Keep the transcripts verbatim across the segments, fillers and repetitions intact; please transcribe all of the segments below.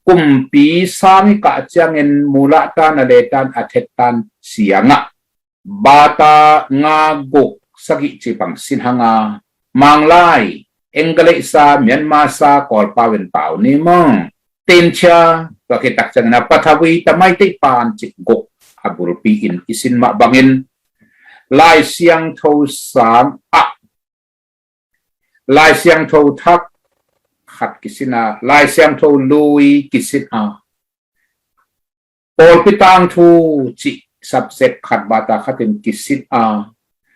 kumpi sang i kah ciangin mulahtan a letan a thettan siangah bata nga guk sagih ci bang sin hanga Manglai, Enggalehsa, Myanmarsa, Kawlpau in pau ni mong. Tenchia, tua khit tak ciangin a Pathawi, Tamai, Teihpan cih guk a bulpi in kisin mah bangin Lai Siangtho sang ah Lai Siangtho thak khat kisin a, Lai Siangtho lui kisin a, pawlpi tangthu cih subject khat bata khatin kisin a,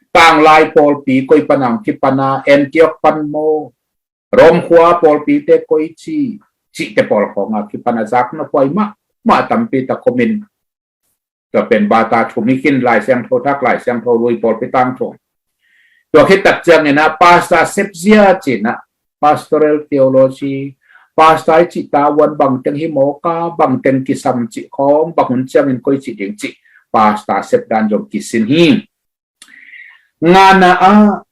tanglai pawlpi koi panang kipan a, Antioch pan maw, Rom khua pawlpite koi ci, cihte pawl khawng a kipan a zakna khuai mah mah tampi tak om in, tua pen bata thum hi khin, Lai Siangtho thak, Lai Siangtho lui, pawlpi tangthu. Tua khit tak ciangin a pastor sepzia cin a, pastoral theology, pastor i cih tavuan bangteng hi mawk a, bangteng kisam cih khawng, bang hun ciangin koi cih ding cih pastor sep dan zong kisin hi. Ngana ah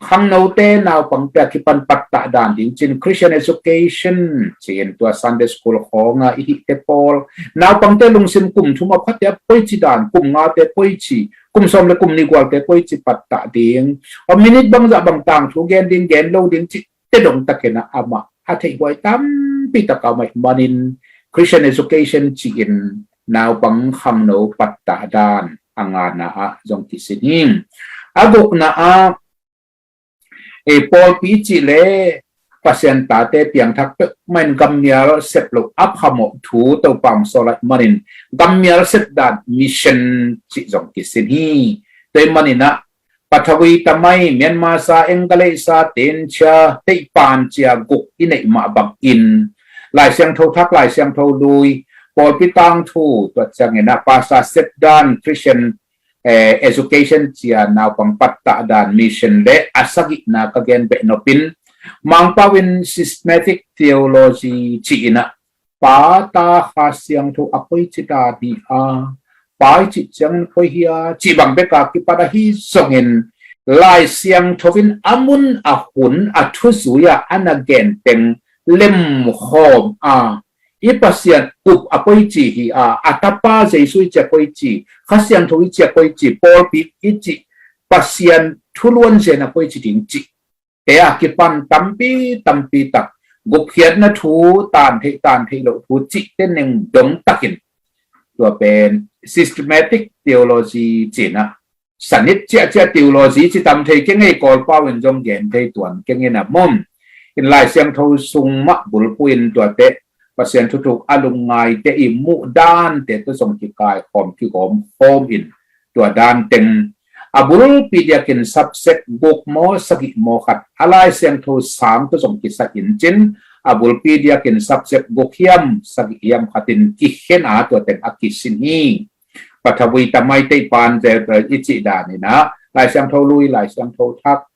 khangnote naupangte a kipan pattah dan ding cin Christian education cin tua Sunday school khawng a i hihte pawl, naupangte lungsim kum thum a phatte a poi ci dan, kum ngate poi ci, kum sawm le kum nih gualte poi ci pattah ding, a minute bangzah bang tangthu gen ding gen lo ding cih te dong takin a amah a theihhuai tampi tak a om ahih manin Christian education ci-in naupang khangno pattah dan a ngana ah zong kisin hi. A gukna ah e pawlpi cih le Pasian tate piangthak peuhmah in gammial sep loh a phamawh thu Topa hong sawl ahih manin gammial sep dan mission cih zong kisin hi. Tua ahih manin ah Pathawi, Tamai, Myanmarsa, Enggalehsa, Tenchia, Teihpan cia guk i neih mah bangin Lai Siangtho thak, Lai Siangtho lui, pawlpi tangthu, tua ciangin ah pastor sep dan, Christian eh, education cia naupang pattah dan, mission le a sagihna ka gen beh nopin Mangpau in systematic theology ci-in ah pa, ta, Kha Siangtho a koi ci dan hi a, pa i cih ciangin koi hi a, cih bang bek a kipan ahi zongin Lai Siangtho in a mun a hun a thuzui a a na gen teng lemkhawm a, i Pasian up a koi ci hi a, a Tapa Jesu i cih a koi ci, Kha Siangtho i cih a koi ci, pawlpi i cih, Pasian thuluan zen a koi ci ding cih te a kipan tampi tampi tak, gupkhiatna thu, tan theih tan theih loh thu cihte neng dong takin tua pen systematic theology ci-in ah, sanit ciahciah theology ci tam thei keng ei, Kawlpau in zong gen thei tuan keng in a mom. In Lai Siangtho sung mah bulphuh in tuate Pasian thuthuk a lungngaite i muh dante tawh zong kikaikhawm kigawmkhawm in tua dan teng a bulpi diakin subject guk maw sagih maw khat a Lai Siangtho sang tawh zong kisai in cin, a bulpi diakin subject guk hiam sagih hiam khatin kikhen a tua teng a kisin hi. Pathawi, Tamai, Teihpan zelzel i cih dan in ah Lai Siangtho lui, Lai Siangtho thak,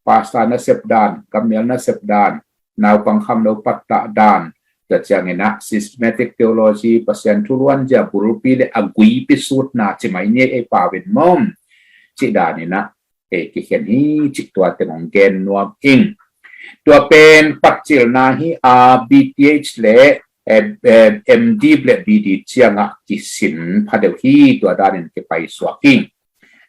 pastor nasep dan, gammial nasep dan, naupang khangno pattah dan, tua ciangin ah systematic theology, Pasian thuluan zia bulpi le a guipi sutna ci mai ni ei, Pau in mom, cih dan in ah ei kikhen hi cih tua teng hong gen nuam ing. Tua pen patcilna hi a, B Th le eh, eh, M.Div le B.D ciangah kisin phadeuh hi, tua danin kipaisuak hi.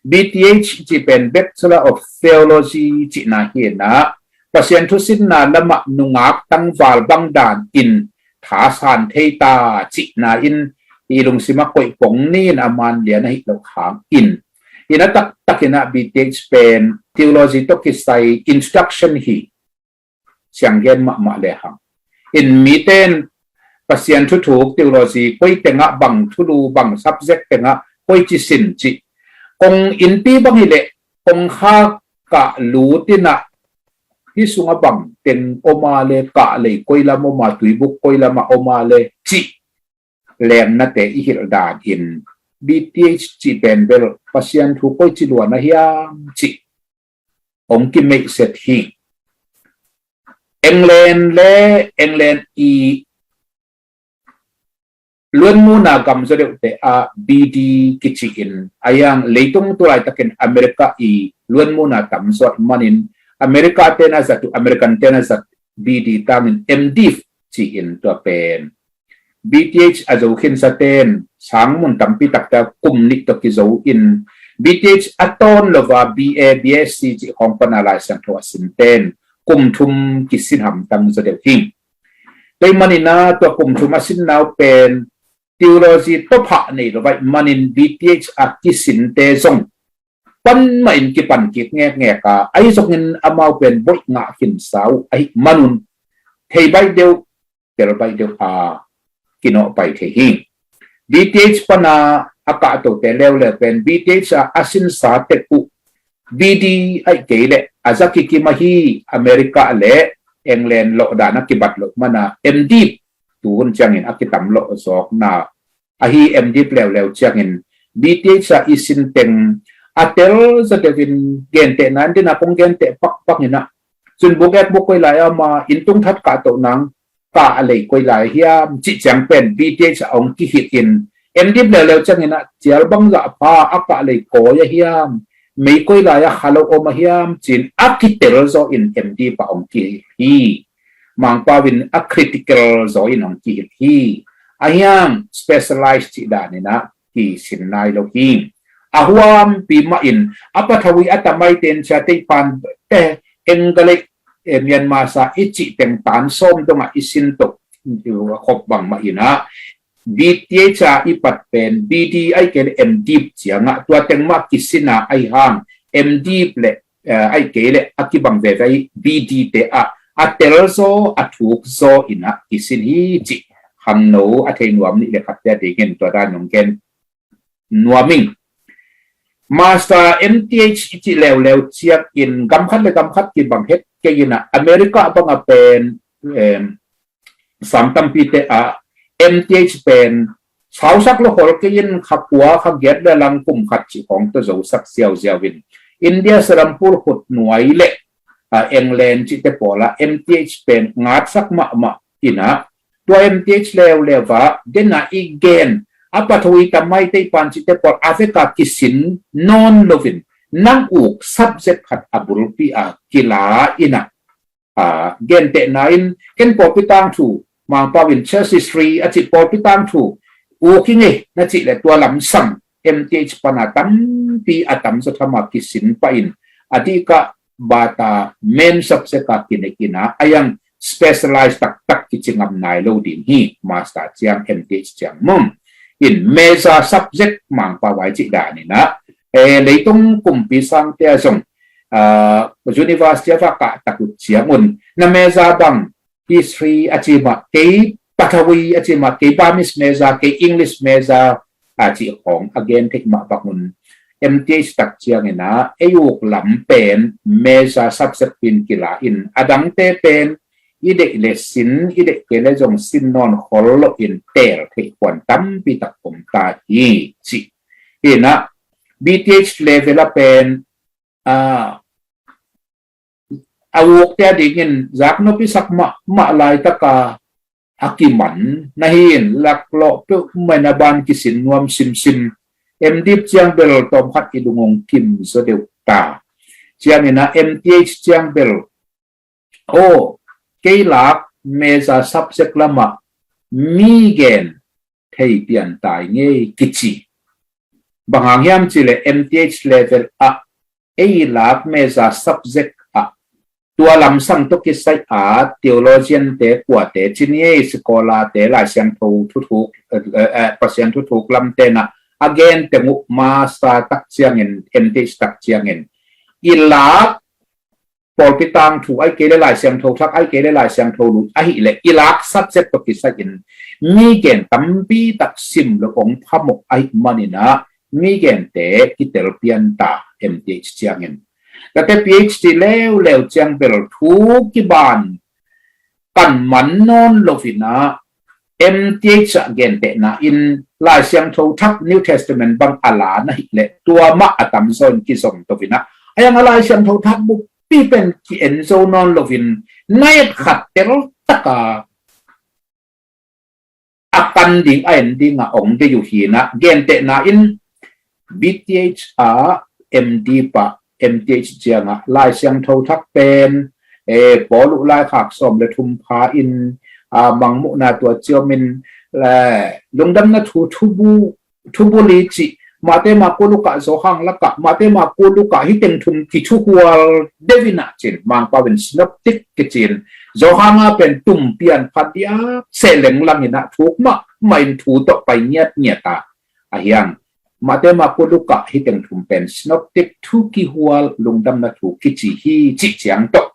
B.Th cih pen Bachelor of Theology cihna hi in ah, Pasian thusinna lamah nungak tangval bang danin thasan thei ta cihna in i lungsim a koih pong ni in a man lian ahi loh hangin, in a taktak in ah B.Th pen theology tawh kisai introduction hi. Siang gen mahmah le hang in mite in Pasian thuthuk theology koi tengah bang thulu, bang subject tengah koi ci sin cih, kong innpi bang hi leh kong kha kah lut in ah hih sungah bang teng om a le, kah lei koi lam om a, tuibuk koi lam a om a le cih lengnate i hilh danin B.Th cih pen bel Pasian thu koi ci luan a hiam cih hong kimeihset hi. England le England i luanmuna gam zaw deuhte ah B.D kicihin a, yang leitung tu laitakin America i luanmuna tamzaw ahih manin America te na zat uh, American te na zat B.D tangin M.Div ci-in tua pen B Th a zo khinsa ten sang mun tampi takte kum nih tawh kizo in, B Th a tawn lova B A, B S C cih khawng pana Lai Siangtho a sin ten kum thum kisin hamtang zaw deuh hi. Tua ahih manin ah tua kum thum a sin nau pen theology tawphah nei lo ahih manin B Th a kisinte zong pan mahin kipan kik ngekngek a, ahi zongin amau pen boih ngah khinsa uh ahih manun thei baih deuh, tel baih deuh a kinawh pai thei hi. B Th pana a kahtote leuleu pen B Th a a sinsa tek uh B D ahih kei leh a za kikim ahi America le England lawhdan a kibat loh mana M.Div tuhun ciangin a kitam lawh zawkna ahi M.Div leuleu ciangin B Th a i sin teng a tel zaw deuhin gentehna in dena kong genteh pakpak inah, cun buk ek buk koi lai a om a, inn tung that kahtoh nang kah a lei koi lai hiam cih ciang pen B Th a hong kihilh in, M.Div leuleu ciangin ah cial bangzah pha a kah lei koi a hiam, mei koi lai a kha lo om a hiam cin a kitel zaw in M.Div a hong kihilh hi. Mangpau in a critical zaw in hong kihilh hi. A hiang specialize cih dan inah kisin nai lo hi. A huampi mah in a pathawi a tamai ten cia teipan te Engalei, eh, Myanmar sa i cih teng tan sawm dongah i sin toh khop bang mah inah B Th a i pat pen B D ahih kei le M.Div ciangah tua teng mah kisin a ahi hang M.Div le, eh, ahih kei le a kibang veve ahi B D te ah a tel zaw a thuk zaw inah kisin hi cih khangno a thei nuam nih le khatte a dingin tua dan nong gen nuam ing. Master M.Th i cih leuleu ciangin gam khat le gam khat kibang het kei inah America banga pen, em, sang tampite ah M.Th pen sausak lo khol kei in kha kua kha giat le lang kum khat cih khawng tawh zosak ziauziau in India serampur khut nuai le, ah, England cihte pawl ah M.Th pen ngatsak mahmah inah tua M.Th leuleu ah dena i gen a pathawi tamai teipan cihte pawl a veka kisin nawn loin nang uk subject khat a bulpi a kila inah, ah, gentehna in ken pawlpi tangthu Mangpau in church history a cih pawlpi tangthu uk hi ngei na cih le tua lamsang M.Th pana tampi a tamzaw tham a kisin pah in a dihkah bata main subject a kinek inah a yang specialize taktak kici ngam nai lo ding hi. Master ciang M.Th ciang mum in major subject Mangpau vai cih dan inah, eh, leitung kumpi sangte a zong, ah, university a va kah tak uh ciangun na major bang history a ci mah kei, pathawi a ci mah kei, Burmese major kei, English major a cih khawng a gen theih mah bangun M.Th tak ciang inah ei uk lam pen major subject pin kila in a dangte pen i deih le sin, i deih kei le zong sin nawn khol lo in tel theih khuan tampi tak om ta hi cih. Inah B.Th level a pen, ah, a ukte a dingin zaknop i sak mahmah laitaka a kiman na hi in laklawh peuhmah in a ban kisin nuam simsim. M.Div ciang bel tawm khat i lungong kim zaw deuh ta. Ciang inah M.Th ciang bel aw kei lak major subject lamah mi gen thei pian tai ngei kici. Bang hang hiam cih le M.Th level ah ei lak major subject ah tua lamsang tawh kisai a theologian te kuate ci ni ei, scholar te, Lai Siangtho thuthuk, eh, eh, Pasian thuthuk lam tenah a gen teng uh master tak ciangin M.Th tak ciangin i lak pawlpi tangthu ahih kei le Lai Siangtho thak ahih kei le Lai Siangtho lut ahih le i lak subject tawh kisai in mi gen tampi tak sim lo ong phamawh ahih man inah mi gente kitel pian ta M.Th ciangin. Tate Ph.D leuleu ciang bel thu kiban kan man nawn lo inah M.Th ah gentehna in Lai Siangtho thak New Testament bang a la na hih leh tua mah a tamzaw in kizom to inah a yang a Lai Siangtho thak bukpi pen ki-en zo nawn loin na et khat tel taka a kan ding a en ding a ong dei uh hi inah gentehna in B.Th ah M.D pah M.Th ciangah Lai Siangtho thak pen, eh, Paul uh laikhak sawm le thum pha in a, mangmuhna tua ciamin, le, lungdamna thu thubu, thubu li cih, Mate Marku Luka Johan Laka, Mate Marku Luka hih teng thum kithuhual deuh in ah cin, Mangpau in synoptic kicin, Johan a pen tumpian phadiak se lenglang in ah thuk mahmah in thu tawh pai ngiatngiat a, ahiang, Mate Marku Luka hih teng thum pen synoptic thu kihual lungdamna thu kici hi cih ciang tawh,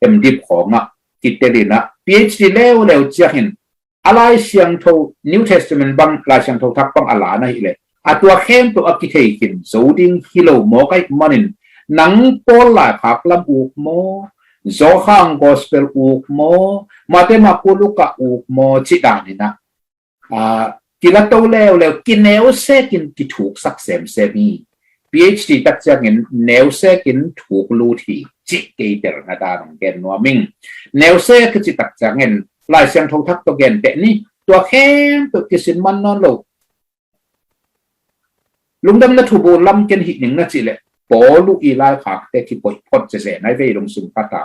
M.Div khawngah kitel in ah, P H D leuleu ciangin, a Lai Siangtho, New Testament bang, Lai Siangtho thak bang a la na hih leh, a tua khempeuh a kithei khin zo ding hi lo mawk ahih manin, nang Paul laikhak lam uk maw, Johan Gospel uk maw, Mate Marku Luka uk maw, cih dan in ah, a, kilato leuleu, kineusekin kithuksak semsem hi. P H D tak ciangin neusekin thuk lut hi, cih kei telna dan hong gen nuam ing. Neusek kici tak ciangin Lai Siangtho thak tawh genteh ni, tua khempeuh kisin man nawn lo. Lungdamna thubu lam ken hih ning na cih leh, Paul uh i laikhakte kipoih phot zeze nai vei lungsim khat a.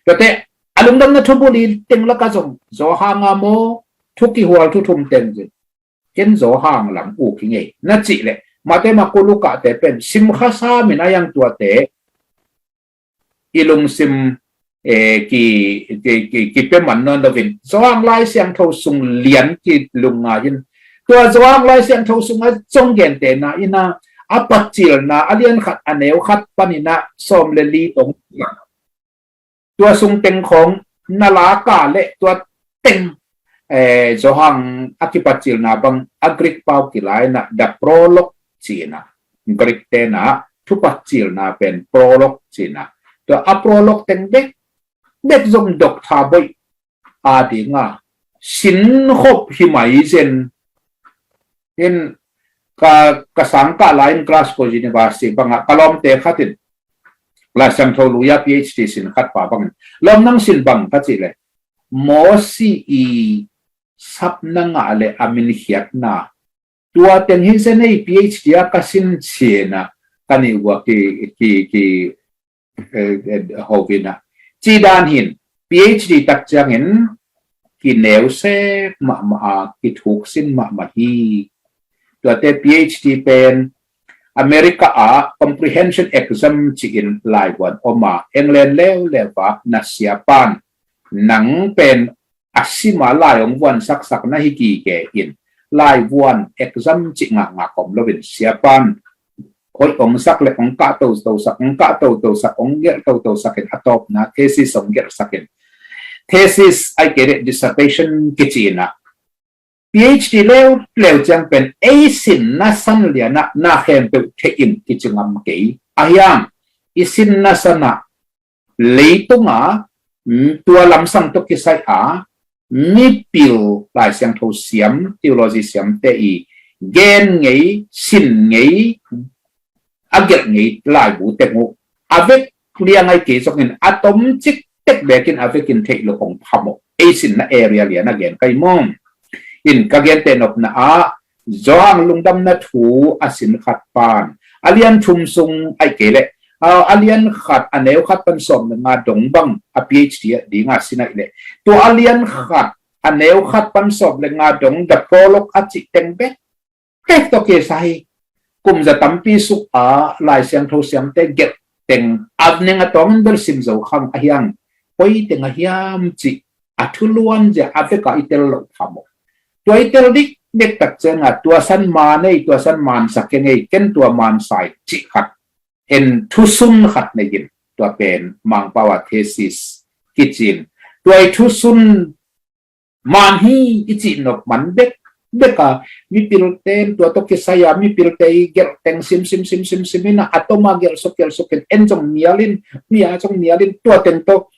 Tuate, a lungdamna thubu li teng laka zong, Johan a maw, thu kihual thu thum teng zin, ken Johan lam uk hi ngei na cih leh, Mate Marku Luka te pen simkha sam in a, ahiang tuate i lungsim, eh, ki, ki, ki, kipia man nawn loin, Johan Lai Siangtho sung lian kilungngai in, tua Johan Lai Siangtho sungah zong gentehna in ah, a Patcilna a lian khat a neu khat panin ah sawm le li tong, tua sung teng khawng na laka leh tua teng, eh, Johan a kipatcilna bang a Greek pau kila in ah, the prologue ci in ah, Greek te in ah thu patcilna pen prologue ci in ah, tua a prologue teng bek bek zong dok tha boih a dinga sin khop hi mai zen. In ka, ka sangkah lai in Glasgow University bangah ka lawmte khat in Lai Siangtho lui a P H D sin khat pa bangin, lawm, nang sin bang ka cih leh, Mosi i sapna ngah le a min khiatna, tua teng hi zen ei, P H D a ka sin, ci in ah ka nih uh a ki, ki, ki, eh, eh, ho in ah, ci dan hi in, P H D tak ciangin kineusek mahmah a, kithuksin mahmah hi. Tuate P H D pen America ah comprehension exam ci-in laivuan om a, England leuleu ah na siapan, nang pen a sim a lai hong vuansaksak na hi gige in, laivuan exam cih ngakngak om loin, siapan hoih hong sak le hong kah totosak, hong kah totosak, hong gelh totosak in, a tawpna thesis hong gelhsak in, thesis ahih kei leh dissertation kici in ah, P H D leuleu ciang pen ei sinna san lian ah na khempeuh theih in kici ngam kei. Ahiang, i sinna san ah leitung a, mm, tua lamsang tawh kisai a mipil Lai Siangtho siam, theology siamte i gen ngei, sin ngei, a gelh ngei laibu teng uh a vek liang ahih kei zongin a tomcik tek bekin a vekin theih loh hong phamawh, ei sinna area lian a gen ka hi maw. In ka genteh nopna ah, Johan lungdamna thu a sin khat pan, a lian thum sung ahih kei leh, a, a lian khat a neu khat pan sawm le nga dong bang a P H D a dinga sin ahih leh, tua a lian khat a neu khat pan sawm le nga dong, the prologue a cih teng bek tek tawh kisai, kum za tampi suk a Lai Siangtho siamte gelh teng a neng a tawngin bel sim zo khang, ahiang, koi teng a hiam cih a thuluan zia a vek a i tel loh phamawh. Tua i tel dikdek tak ciang a, tua san maan ei, tua san maan sa keng ei, ken tua maan sa ing cih khat, en, thusun khat nei in, tua pen Mangpau a thesis kici in, tua i thusun maan hi i cih nop man bek bek a, mipilte in tua tawh kisai a mipilte i gelh teng sim sim sim sim sim in a, a tom a gelh suk gelh suk in, en zong nial in, mi a zong nial in, tua teng tawh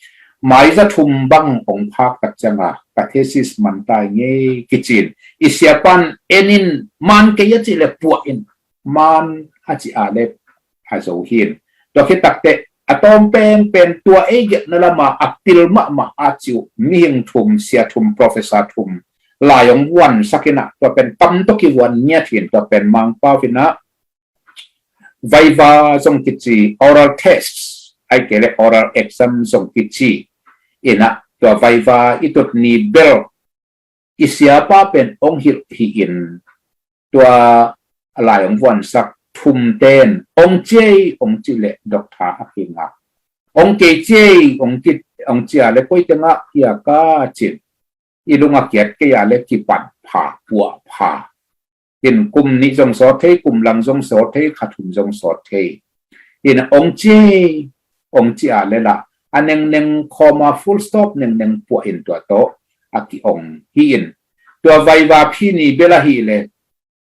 mai za thum bang hong phak tak ciang a, ka thesis man ta ing ei kici in, i siapan en in, maan kei a cih leh puah in, maan a cih a leh a zo hi in. Tua khit tak teh a tawm penpen tua ei gelhna lam a a pil mahmah a cih uh mihing thum, sia thum, professor thum lai hong vuansak in a, tua pen kam tawh kivuan ngiat hi in, tua pen Mangpau in a viva zong kici, oral test ahih kei leh oral exam zong kici in a, tua vaiva i tut ni bel i siapa pen ong hilh hi-in, tua a lai ong vuansak thum ten ong ciei ong ci leh doctor a kingak, ong kei ciei ong ci, ong cia leh koi tengah kiak a cin, i lung a kiat kei a leh kipan pha, puah pha. In kum nih zong sawt thei, kum lang zong sawt thei, kha thum zong sawt thei. In ong ciei ong cia leh lah a nengneng khawma full stop nengneng puah in tua tawh a ki-ong hi-in, tua vaiva phi ni bel ahih leh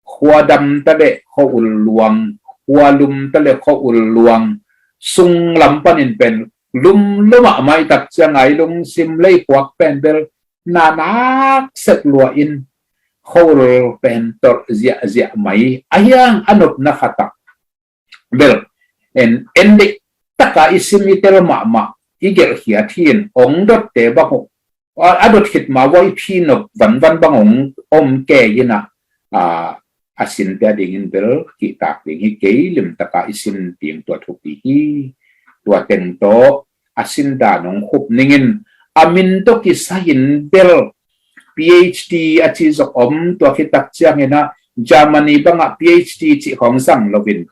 khua dam ta leh khua ul luang, khua lum ta leh khua ul luang, sung lam panin pen lumlum ah maitak ciang a i lungsim lei puak pen bel na nak sek lua in khua ul pen tolh ziahziah mai a hiang a nopna khat ah bel en, en deih taka i sim i tel mahmah i gelhkhiat hi-in ong dotte bang uh a, a dot khit ma vua i phi nop vanvan bang ong om kei in ah, a, a sinte a dingin bel kihtak ding hi kei, limtaka i sin ding tua thupi hi. Tua teng tawh a sin dan ong khup ningin a min tawh kisai-in bel PhD a ci zong om, tua khit tak ciangin ah Germany bangah PhD cih khawng zang loin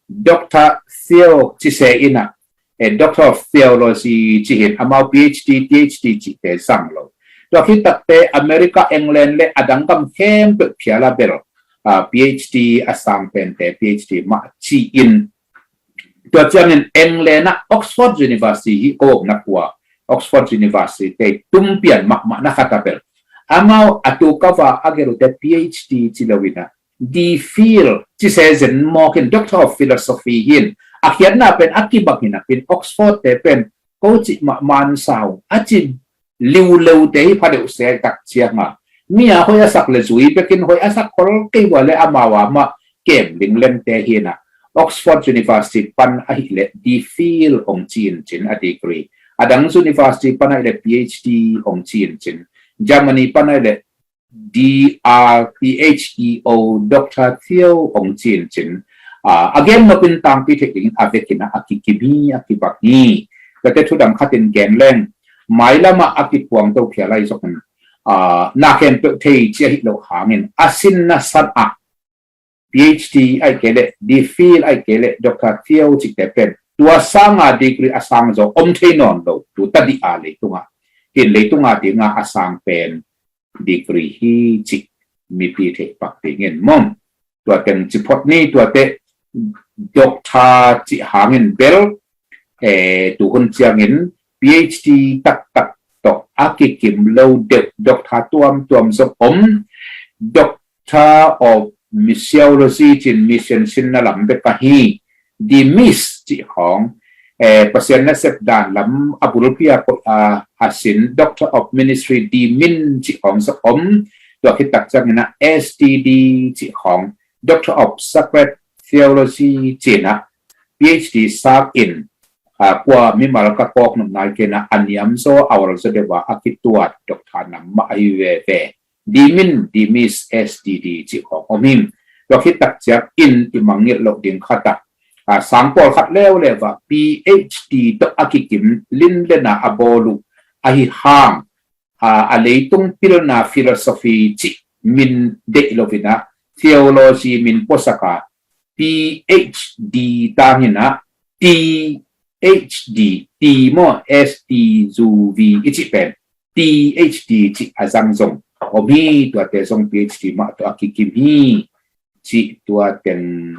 Doctor Theo ci se in ah, eh, Doctor of Theology ci hi-in, amau PhD, PhD cihte zang lo. Tua khit takte America, England leh a dang gam khempeuh phial a bel, ah, PhD a sang pente PhD mah ci-in, tua ciangin England ah Oxford University hi, ko omna khua Oxford University te tum pian mahmah na khat a bel amau a tu kava a gelhte PhD ci loin ah D.Phil ci se zen mawk in, Doctor of Philosophy hi-in, a khiatna pen a kibang hi napi-in Oxford te pen ko cih mah man sau a ci liuleu te hi pha deuh se tak ciang a, mi a hoih a sak leh zui bekin hoih a sak khol kei vua leh amau a mah kem lingleng te hi-in ah, Oxford University pan ahih leh D.Phil ong ci-in cin a degree, a dang university pan ahih leh PhD ong ci-in cin, Germany pan ahih leh D R P H E O, Doctor Theo ong ci-in cin, ah, a gen nopin tangpi theih dingin a vekin ah a kikim hi, a kibang hi. Tuate thudang khatin gen leng, mailam ah a kipuang to phial lai zong, ah, na khempeuh thei ci ahih loh hangin a sin na san ah PhD ahih kei leh D.Phil ahih kei leh Doctor Theo cihte pen tua sanga degree a sang zaw om thei nawn lo, tu tadih a leitungah. Hi-in leitungah dingah a sang pen degree hi cih mipi theih pak dingin maw. Tua teng ci phot ni, tuate doctor cih hangin bel, eh, tuhun ciangin PhD taktak tawh a kikim lo deuh doctor tuamtuam zong om. Doctor of Missiology ci-in mission sinna lam bek ahi, DMiss cih khawng, eh, Pasian nasep dan lam a bulpi a koih a, a sin, Doctor of Ministry, DMin cih khawng zong om. Tua khit tak ciangin ah SDD cih khawng, Doctor of Sacred Theology ci-in ah PhD sak in, ah, kua mimal ka kawk nop nai kei in ah a niam zaw a ol zaw deuh a a kituat doctor nam mah ahi veve. DMin, DMiss, SDD cih khawng om hi. Tua khit tak ciangin i mangngilh loh ding khat ah, ah, sang pawlkhat leuleu ah PhD tawh a kikim linlen a a bawl uh ahi hang, ah, a leitung pilna philosophy cih min deih loin ah theology min puasak a PhD tangin ah THD, T maw, S T U V i cih pen THD cih a zang zong om hi. Tuate zong PhD mah tawh a kikim hi cih tua teng